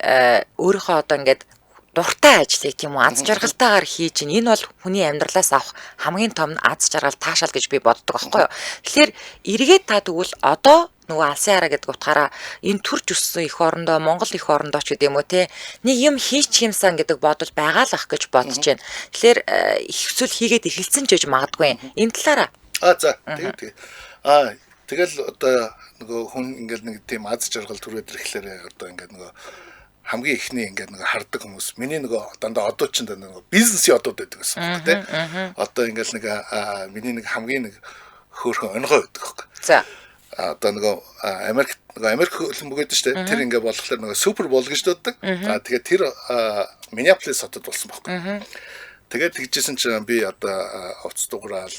өөрийнхөө одоо ингээд дуртай ажлыг тийм үү аз жаргалтайгаар хийж ин энэ бол хүний амьдралаас авах хамгийн том аз жаргал таашаал гэж би боддог аахгүй юу. Тэгэхээр эргээд та тэгвэл одоо нөгөө алсын хараа гэдэг утгаараа энэ төрж өссөн эх орондоо Монгол эх орондоо ч гэдэг юм уу те нэг юм хийчих юмсан гэдэг бодол байгаа л ах гэж бодож байна. Тэгэхээр их зүйл хийгээд эхэлсэн ч гэж магадгүй. Энэ талаараа. За тэг. Тэгэл одоо нөгөө хүн ингээл нэг тийм аз жаргал түрээд ирэхлээр одоо ингээд нөгөө хамгийн ихний ингээд нөгөө хардаг хүмүүс миний нөгөө дандаа одууд чинь дандаа нөгөө бизнесийн одууд байдаг гэсэн үг тийм. Одоо ингээд нэг миний нэг хамгийн нэг хөөрхөн онгой байдаг хөөх. За. Одоо нөгөө Америк нөгөө Америк хөлбөмбөг гэдэг шүү дээ. Тэр ингээд болохоор нөгөө Супер Бол гэж дууддаг. Тэгээд тэр Миннеаполис хотод болсон байхгүй. Тэгээд тэгжсэн чинь би одоо утас дугаараал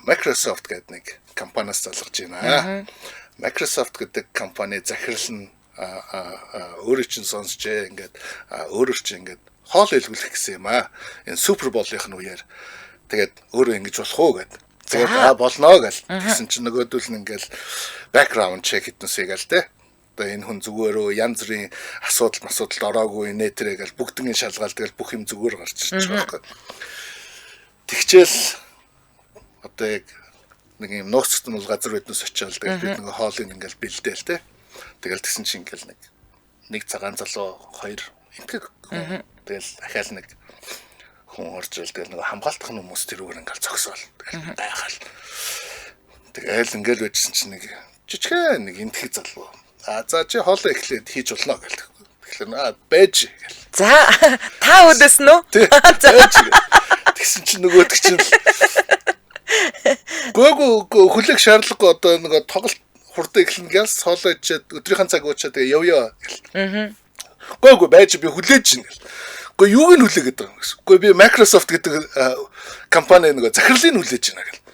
Microsoft гэдэг нэг компаниас залгаж байна. Microsoft гэдэг компани захирал нь өөрөө чинь сонсчээ ингээд өөрөөр чинь ингээд хоол илгүүлэх гэсэн юм аа. Энэ Супер Болын үеэр тэгээд өөрөө ингэж болох уу гэд. Тэгээд болно гэл. Тэгсэн чинь нөгөөдөл нь ингээд background check хийднэсээ гэл те. Одоо энэ хүн зүгээрөө янз бүрийн асуудал масуудалд ороогүй нэ тэрэ гэл бүгднийг шалгаал тэгэл бүх юм зүгээр гарч ирчих байхгүй. Тэгчээл одоо яг нэг юм нууцтан бол газар биднес очиад тэгэл бид нэг хоолыг ингээл бэлдээл те. Тэгэл тэгсэн чинь ингээл нэг цагаан залуу хоёр интгэг. Тэгэл ахаал нэг хүн орж ирэл тэгэл нэг хамгаалтах нь хүмүүс тэрүүгээр ингээл зогсоол. Тэгэл гайхал. Тэгэл ингээл байжсэн чинь нэг жижигхэн нэг интгэг залуу. За чи хоолоо эхлээд хийж болно гэл. Тэгэхээр байж гэл. За та өдөөс нь үү? За тэгсэн чинь нөгөөдөг чинь гөөгөө хүлээх шаардлагагүй одоо нөгөө тоглолт хурдан эхлэн гялс хоолоо ичээд өдрийнхэн цаг уучаад тэгээ явъя гэл. Гүйгүй байж би хүлээж гин гэл. Үгүй юуг нь хүлээгээд байгаа юм гэсэн. Үгүй би Microsoft гэдэг компани нөгөө захирлыг хүлээж байна гэл.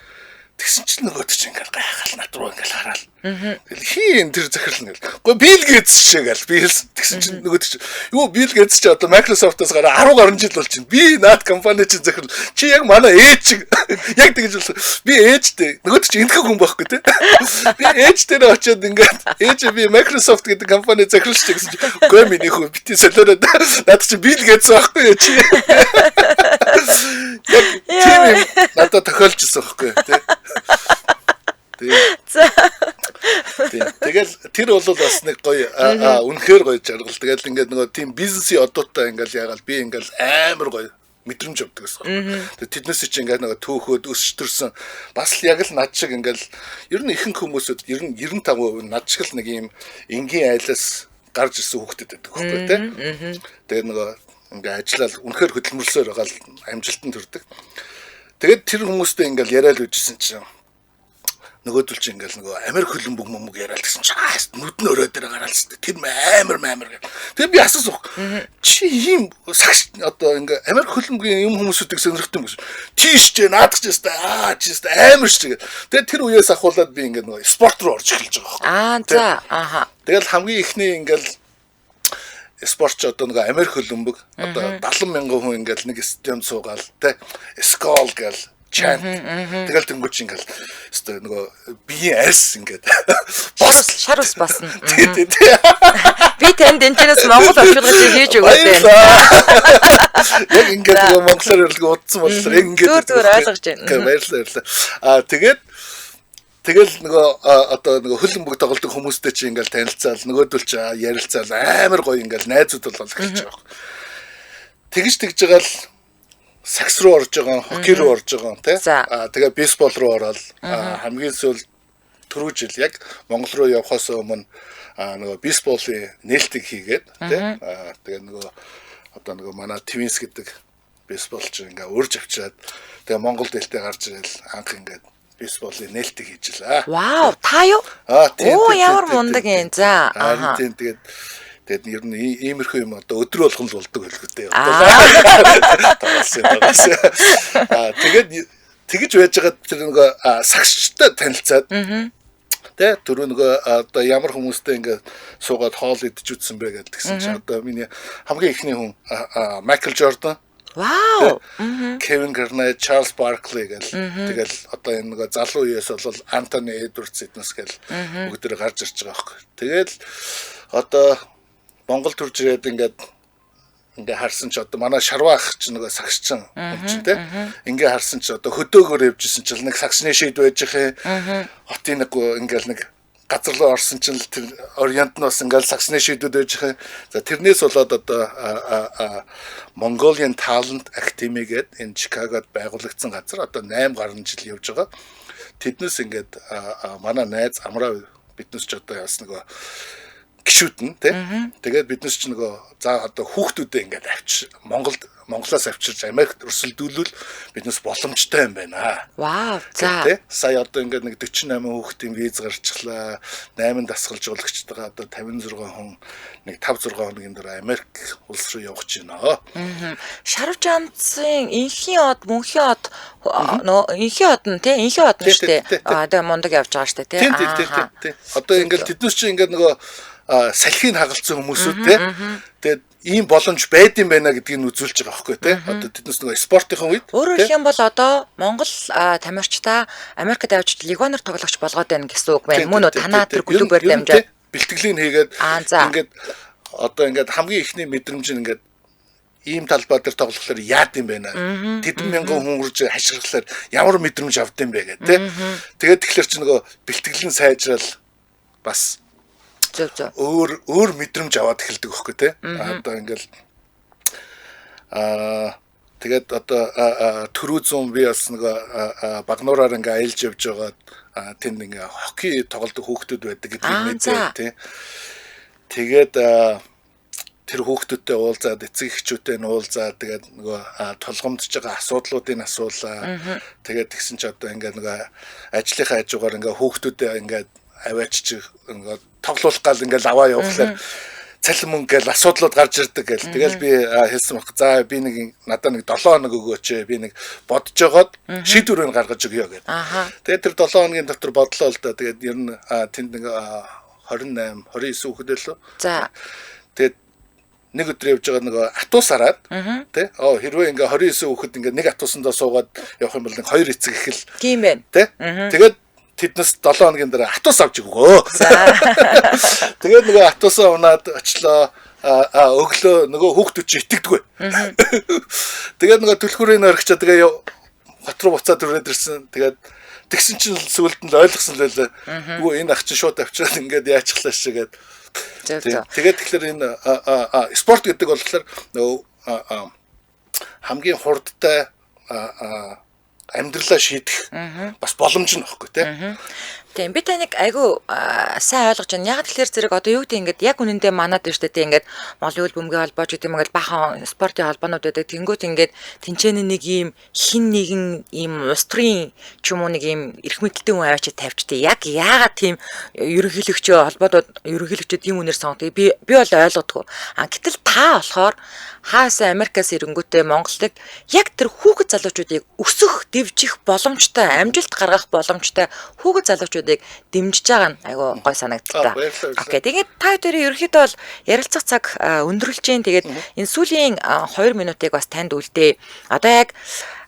Тэгсэн чинь нөгөөд чинь ингээл гайхал над руу ингээл хараал. Тэгэл хин тэр захирал нь гэл. Үгүй Bill Gates шээ гэл. Би хэлсэн. Тэгсэн чинь нөгөөд чинь юу Bill Gates чи одоо Microsoft-аас гараа 10 гаруй жил болж байна. Би наад компани чинь захирал. Чи яг манай ээж шиг яг тэгж болсон. Би ээжтэй. Нөгөөд чинь энэхэг хүн байхгүй те. Би ээж дээр очиод ингээд ээж би Microsoft гэдэг компани захирал чи гэсэн чинь үгүй миний хүү бити солиороо над чи Bill Gates байхгүй юу чи. Яг тийм юм надад тохиолж ирсэн байхгүй те. За. Тэгэл Тэр бол бас нэг гоё, үнэхээр гоё жаргал. Тэгэл ингээд нөгөө тийм бизнесийн одуутай ингээл ягаал би ингээл амар гоё мэдрэмж авдаг гэсэн. Тэгээд тэднээс чи ингээд нөгөө төөхөөд өсчтөрсөн бас л яг л над шиг ингээл ер нь ихэнх хүмүүсүүд ер нь 95% над шиг л нэг юм энгийн айлаас гарч ирсэн хүүхдэд байдаг байхгүй тий. Тэгээд нөгөө ингээ ажиллаад үнэхээр хөдөлмөрлсөөр байгаа л амжилтанд хүрдэг. Тэгээд тэр хүмүүстэй ингээл яриад үжсэн чинь нөгөөдөл чинь ингээл нөгөө Америк хөлбөмбөг мөмөг яриад гэсэн чинь нүд нь өрөө дээр гараал ч тэр амар амар гэх. Тэгээд би асуусан. Чи ийм сагш одоо ингээ Америк хөлбөмбөгийн юм хүмүүсүүдийг сонирхдаг юм гэсэн. Тийш ч наадах ч өстэй аа чи өстэй амар ч гэх. Тэгээд тэр үеэс ахуулаад би ингээ нөгөө спорт руу орж эхэлж байгаа байхгүй. Аа за аха. Тэгэл хамгийн ихний ингээл спорт ч одоо нөгөө Америк хөлбөмбөг одоо 70 мянган хүн ингээл нэг стадионд суугаал тэ скол гэл чант тэгэл тэнгуүч ингээл өстой нөгөө биеийн арьс ингээд бос шар ус басна. Тий тий тий. Би танд энэчнээс Монгол орчуулгыг хийж өгөөд байна. Яг ингээд нөгөө монголоор ярилдаг удсан болохоор яг ингээд зүгээр зүгээр ойлгож байна. Баярлалаа баярлалаа. Аа тэгээд тэгэл нөгөө одоо нөгөө хөлбөмбөг тоглодог хүмүүстэй чи ингээл танилцаал нөгөөдөл чи ярилцаал амар гоё ингээл найзууд болол эхэлж байгаа. Тэгж тэгж байгаа л сакс руу орж байгаа, хоккей руу орж байгаа тий. Аа тэгээ бейсбол руу ороод хамгийн сүүл түрүү жил яг Монгол руу явхаас өмнө нөгөө бейсболын нээлтийг хийгээд тий. Аа тэгээ нөгөө одоо нөгөө манай Твинс гэдэг бейсболч ингээ урьж авчираад тэгээ Монгол дэлтэй гарч ирэл анх ингээд бейсболын нээлтийг хийж лээ. Вау, та юу? Оо, ямар мундаг юм. За. Аа тийм тэгээд тэгээд ер нь иймэрхүү юм одоо өдөр болгон л болдог байлгүй дээ. Тоглосон. Аа тэгээд тэгэж байж байгаа тэр нөгөө сагсчтай танилцаад тэ түрүү нөгөө одоо ямар хүмүүстэй ингээд суугаад хоол идэж үтсэн бэ гэдээ тэгсэн чинь одоо миний хамгийн ихний хүн Майкл Жордан. Вау. Кевин Гарнет, Чарльз Баркли гэл тэгэл одоо энэ нөгөө залуу үеэс бол Антони Эдвардс эднес гэл бүгд тэр гарч ирж байгаа байхгүй. Тэгэл одоо Монгол төрж ирээд ингээд ингээ харсан чи одоо манай шарваа ах чи нөгөө сагсчин юм чинь те ингээ харсан чи одоо хөдөөгөр явж исэн чинь нэг сагсны шийд байж их хотын нэг ингээл нэг газар руу орсон чинь тэр Ориент нь бас ингээл сагсны шийдүүд байж их. За тэрнээс болоод одоо Mongolian Talent Academy гэдэг энэ Чикагод байгуулагдсан газар одоо 8 гаруй жил явж байгаа. Тэднээс ингээд манай найз Амраа биднес ч одоо яас нөгөө гişүүд нь тий. Тэгээд биднес ч нөгөө за одоо хүүхдүүдээ ингээд авчир Монголоос авчирч Америкт өрсөлдүүлвэл биднес боломжтой юм байна. Вау. За. Тий. Сая одоо ингээд нэг 48 хүүхдийн виз гарчлаа. 8 дасгалжуулагчтайгаа одоо 56 хүн нэг 5 6 хоногийн дараа Америк улс руу явах гэж байна. Шарвжанцын инхийн од, мөнхийн од нөө инхийн од нь тий, инхийн од нь шүү дээ. Аа тэгээ мундаг явж байгаа шүү дээ тий. Тий, тий, тий. Одоо ингээд тэднес чи ингээд нөгөө салхийг хагалцсан хүмүүсүүд те. Тэгээд ийм боломж байд юм байна гэдгийг нь үзүүлж байгаа байхгүй те. Одоо тэднээс нөгөө спортын үед өөрөөр хэлэх юм бол одоо Монгол тамирчдаа Америкт авчиж легионер тоглогч болгоод байна гэсэн үг байна. Мөн үү танаа тэр клубээр дамжаад бэлтгэлийн хийгээд ингээд одоо ингээд хамгийн ихний мэдрэмж нь ингээд ийм талбай дээр тоглохлоор яад юм бэ нэ. Тэдэн мянган хүн үрж хашгирахлаар ямар мэдрэмж авд юм бэ гэх те. Тэгээд тэгэхээр чи нөгөө бэлтгэл нь сайжрал бас зөв зөв. Өөр мэдрэмж аваад эхэлдэг байхгүй тий. Одоо ингээл тэгээд одоо түрүү зүүн би бас нөгөө багнуураар ингээ аялж явж байгаа тэнд ингээ хоккей тоглодог хүүхдүүд байдаг гэдгийг мэдээ тий. Тэгээд тэр хүүхдүүдтэй уулзаад эцэг эхчүүдтэй нь уулзаад тэгээд нөгөө тулгамдж байгаа асуудлуудыг асуулаа. Тэгээд тэгсэн чи одоо ингээ нөгөө ажлынхаа хажуугаар ингээ хүүхдүүдээ ингээ авааччих ингээ тоглуулах гал ингээл аваа явахлаар цалин мөнгө гэл асуудлууд гарч ирдэг гэл. Тэгэл би хэлсэн баг. За би нэг надад нэг 7 хоног өгөөч. Би нэг бодож жогоод шийдвэрийг гаргаж өгье гэд. Тэгээд тэр 7 хоногийн дотор бодлоо л да. Тэгээд ер нь тэнд нэг 28, 29 хүүхэд лөө. За. Тэгээд нэг өдөр явж байгаа нөгөө атуус хараад тий. Хэрвээ ингээ 29 хүүхэд ингээ нэг атуусандаа суугаад явах юм бол нэг хоёр эцэг их л. Тийм байна. Тий. Тэгээд тэднээс 7 хоногийн дараа атуус авч өгөө. Тэгээд нөгөө атуусаа унаад очлоо. Өглөө нөгөө хүүхдүүд чи итгэдэггүй. Тэгээд нөгөө түлхүүрийг орхичоо тэгээ хот руу буцаад өрөөд ирсэн. Тэгээд Тэгсэн чинь сүүлд нь л ойлгосон л байлаа. Үгүй энэ ах чинь шууд авчираад ингээд яачихлаа шигээд. Тэгээд тэгэхээр энэ спорт гэдэг болохоор нөгөө хамгийн хурдтай амьдралаа шийдэх бас боломж нь баггүй тий. Тийм, би таныг айгүй сайн ойлгож байна. Яг тэгэхээр зэрэг одоо юу гэдэг ингээд яг үнэндээ манад байна шүү дээ. Ингээд Монголын үйл бөмбөгийн холбоо ч гэдэг юм ингээд бахан спортын холбоонууд байдаг. Тэнгүүт ингээд тэнцэнэ нэг ийм хин нэгэн ийм улс төрийн ч юм уу нэг ийм эрх мэдэлтэй хүн аваачи тавьчтэй. Яг яагаад тийм ерөнхийлөгчөө холбоодууд ерөнхийлөгчөө тийм үнээр сонгодог. Би бол ойлгодгүй. А гэтэл та болохоор хаасаа Америкаас ирэнгүүтээ Монголыг яг тэр хүүхэд залуучуудыг өсөх, дэвжих боломжтой, амжилт гаргах боломжтой хүүхэд залуучуудыг дэмжиж байгаа нь айгүй гой санагдaltaа. Окей. Тэгээд та хоёрын ерөнхийдөө бол ярилцах цаг өндөрлөж जैन. Тэгээд энэ сүүлийн 2 минутыг бас танд үлдээ. Одоо яг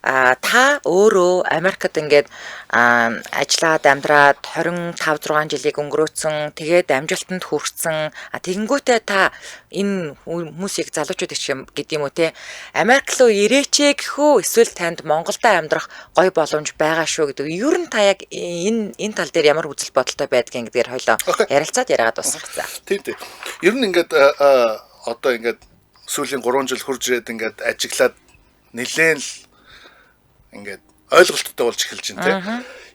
та өөрөө Америкт ингээд ажиллаад амьдраад 25 6 жилийг өнгөрөөцөн, тэгээд амжилтанд хүрсэн. Тэгэнгүүтээ та энэ хүмүүсийг залуучууд их юм гэдэг юм уу те Америк руу ирээч гэх үү эсвэл танд Монголдо амьдрах гоё боломж байгаа шүү гэдэг. Ер нь та яг энэ тал дээр ямар үзэл бодолтой байдгийг гэдгээр хоёлоо ярилцаад яриагаад дуусгах. Тийм тийм. Ер нь ингээд одоо ингээд сүүлийн 3 жил хурж ирээд ингээд ажиглаад нэлээд л ингээд ойлголттой болж эхэлж байна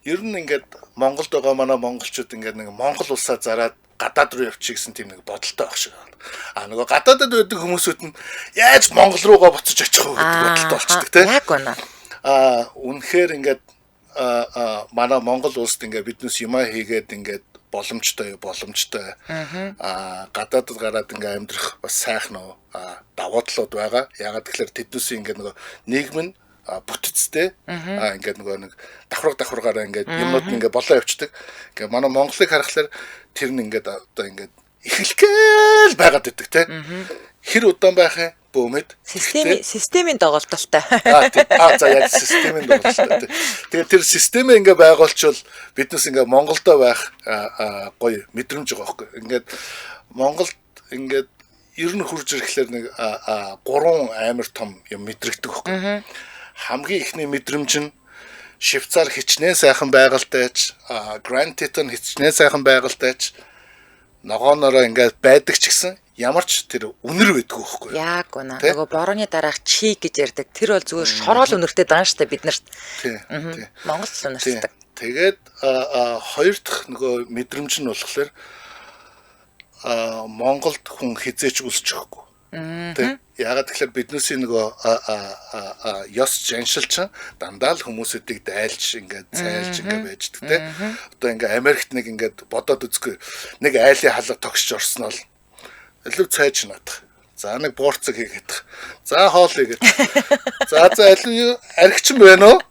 тий. Ер нь ингээд Монголд байгаа манай монголчууд ингээд нэг Монгол улсаа зараад гадаад руу явчих гэсэн тийм нэг бодолтой байх шиг байна. А нөгөө гадаадад байдаг хүмүүсүүд нь яаж Монгол руугаа буцаж очих вэ гэдэг бодолтой болчдөг тий. Яг үнэ. А үнэхээр ингээд манай Монгол улсад ингээд биднес юмаа хийгээд ингээд боломжтой. Аа гадаадд гараад ингээ амьдрах бас сайхан уу давуу талууд байгаа. Ягаад гэхээр тэднээсээ ингээ нөгөө нийгэм нь бүтцтэй ингээд нөгөө нэг давхаргаараа ингээд юмнууд нь ингээд болоо явцдаг. Ингээ манай Монголыг харахаар тэр нь ингээд одоо ингээд эхлэхгээл байгаад идэг те. Хэр удаан байх юм бөөмэд системийн доголдолтой. За яг системийн доголдолтой. Тэгээд тэр системээ ингээ байгуулчвал биднес ингээ Монголдо байх гоё мэдрэмж байгаа байхгүй. Ингээд Монголд ингээд ер нь хурж ирэхлээр нэг гурван амар том юм мэдрэгдэх байхгүй. Хамгийн ихний мэдрэмж нь Швейцар хичнээн сайхан байгальтайч, Grand Teton хичнээн сайхан байгальтайч ногоонороо ингээд байдаг ч гэсэн ямар ч тэр үнэр байдгүй байхгүй. Яг үнэ. Нөгөө борооны дараах чи гэж ярьдаг. Тэр бол зүгээр шороол үнэртэй даан штэ бид нарт. Тийм. Монгол л үнэртэй. Тэгээд хоёр дахь нөгөө мэдрэмж нь болохоор Монголд хүн хизээч үлсч өгөхгүй. Тэ. Яагаад тэгэхээр биднээсийн нөгөө ёс жаншил чинь дандаа л хүмүүсүүдийг дайлж ингээд цайлж ингээд байждаг тэ. Одоо ингээд Америкт нэг ингээд бодоод үзэхгүй нэг айлын халга тогсч орсон бол илүү цайж наадах. За нэг буурцаг хийгээд. За хоол хийгээд. За за аль архичин байна уу?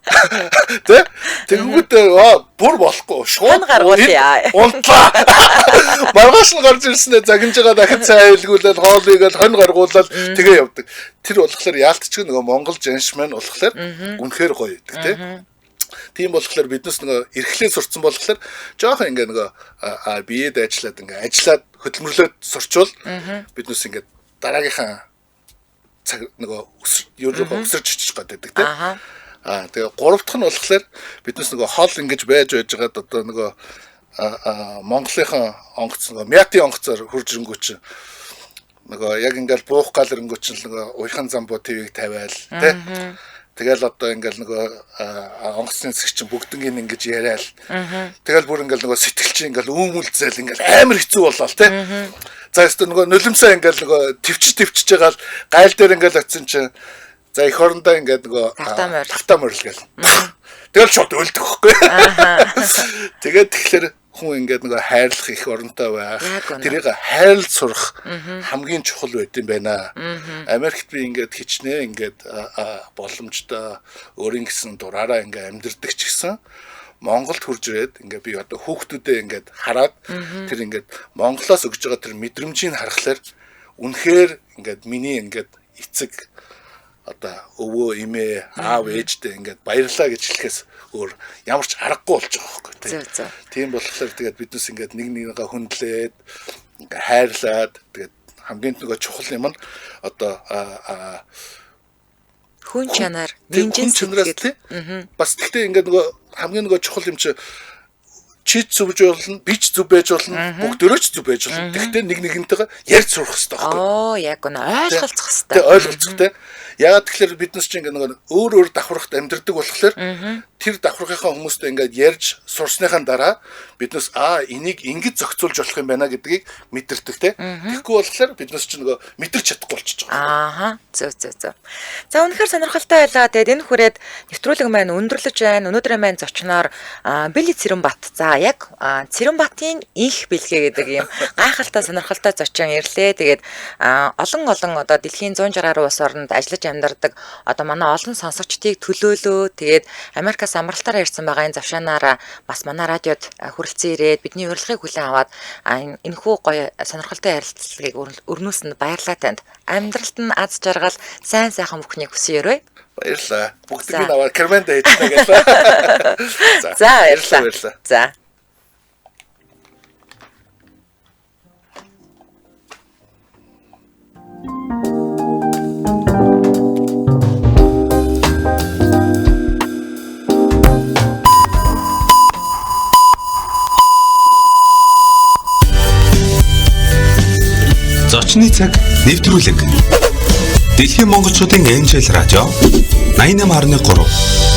Тэ? Тэгэнгүүтээ бүр болохгүй. Шууд гаргуулъя. Унтлаа. Маргааш нь гарч ирснээр загинж байгаа дахид цай илгүүлээд хоол хийгээд хонь гаргуулаад тэгээ явдаг. Тэр болохоор яалтчгүй нөгөө Монгол жанш маань болохоор үнэхээр гоё гэдэг тэ. Тийм болохоор биднес нөгөө эрхлээ сурцсан болохоор жоохон ингээ нөгөө биед ажиллаад ингээ ажиллаад хөдөлмөрлөөд сурчвал биднес ингээ дараагийнхаа цаг нөгөө юу руу өсөрч очих гэдэг тийм. Аа тэгээ гурав дахь нь болохоор биднес нөгөө хол ингэж байж байжгаад одоо нөгөө Монголынхан онгоц нөгөө Мятын онгоцоор хурж ирэнгүү чинь нөгөө яг ингээл буух гал ирэнгүү чинь нөгөө уяхан замбуу ТV-г тавиал тийм. Тэгэл одоо ингээл нөгөө онгоцны зэг чинь бүгднийг ингэж яриад. Тэгэл бүр ингээл нөгөө сэтгэл чинь ингээл үүмэлзэл ингээл амар хэцүү боллоо тий. За өстө нөгөө нулимсаа ингээл нөгөө төвчж байгаа л гайл дээр ингээл очисон чинь за эх орондоо ингээд нөгөө тавтаа морил гэл. Тэгэл шууд өлдөх байхгүй. Тэгээд тэгэхээр хүн ингээд нөгөө хайрлах их оронтой байх. Тэрийг хайрлж сурах хамгийн чухал байд юм байна. Америкт би ингээд хичнээн ингээд боломжтой өөрийн гэсэн дураараа ингээд амьдэрдэг ч гэсэн Монголд хурж ирээд ингээд би одоо хүүхдүүдээ ингээд хараад тэр ингээд Монголоос өгж байгаа тэр мэдрэмжийг харахаар үнэхээр ингээд миний ингээд эцэг одоо өвөө эмээ аав ээжтэй ингээд баярлаа гэж хэлэхээс өөр ямар ч аргагүй болж байгаа байхгүй тийм. Тийм болохоор тэгээд биднес ингээд нэг нэгнийгээ хүндлээд ингээд хайрлаад тэгээд хамгийн нөгөө чухал юм нь одоо Хүн чанар, тийм, нинжин хүн чанараас сэтгэл. тий. Бас гэхдээ ингээд нөгөө хамгийн нөгөө чухал юм чи чи ч зөвж болно, би ч зөв байж болно, бүгдөө ч зөв байж болно. Гэхдээ нэг нэгнтэйгээ ярьж сурах хэрэгтэй байхгүй. Оо, яг үнэ ойлголцох Тэ хэрэгтэй. ойлголцох те. Яагаад тэгэхээр бид нар чинь ингээ нөгөө өөр өөр давхархад амьдардаг болохоор тэр давхархынхаа хүмүүстэй ингээд ярьж сурсныхаа дараа биднес энийг ингэж зохицуулж болох юм байна гэдгийг мэдэрдэг те. Тэгэхгүй болохоор биднес чинь нөгөө мэдэрч чадахгүй болчихж байгаа. Ааха. Зөв зөв зөв. За үнэхээр сонирхолтой байлаа. Тэгээд энэ хүрээд нэвтрүүлэг маань өндөрлөж байна. Өнөөдрийн маань зочноор Били Цэрэнбат. За яг Цэрэнбатын инх бэлгээ гэдэг ийм гайхалтай сонирхолтой зочин ирлээ. Тэгээд олон олон одоо дэлхийн 160 гаруй улс оронд ажиллаж амьдардаг одоо манай олон сонсогчдыг төлөөлөө. Тэгээд Америкаас амралтаараа ирсэн байгаа энэ завшаанаараа бас манай радиод хүрэлцэн ирээд бидний урилгыг хүлээн аваад энэхүү гоё сонирхолтой ярилцлагыг өрнүүлсэнд баярлалаа танд. Амьдралд нь аз жаргал, сайн сайхан бүхнийг хүсэн өрөө. Баярлалаа. Бүгднийг За. аваад кермэндэ хийчихнэ гэлээ. За баярлалаа. Баярлалаа. За. Зочны цаг нэвтрүүлэг. Дэлхийн монголчуудын МЖЛ радио 88.3.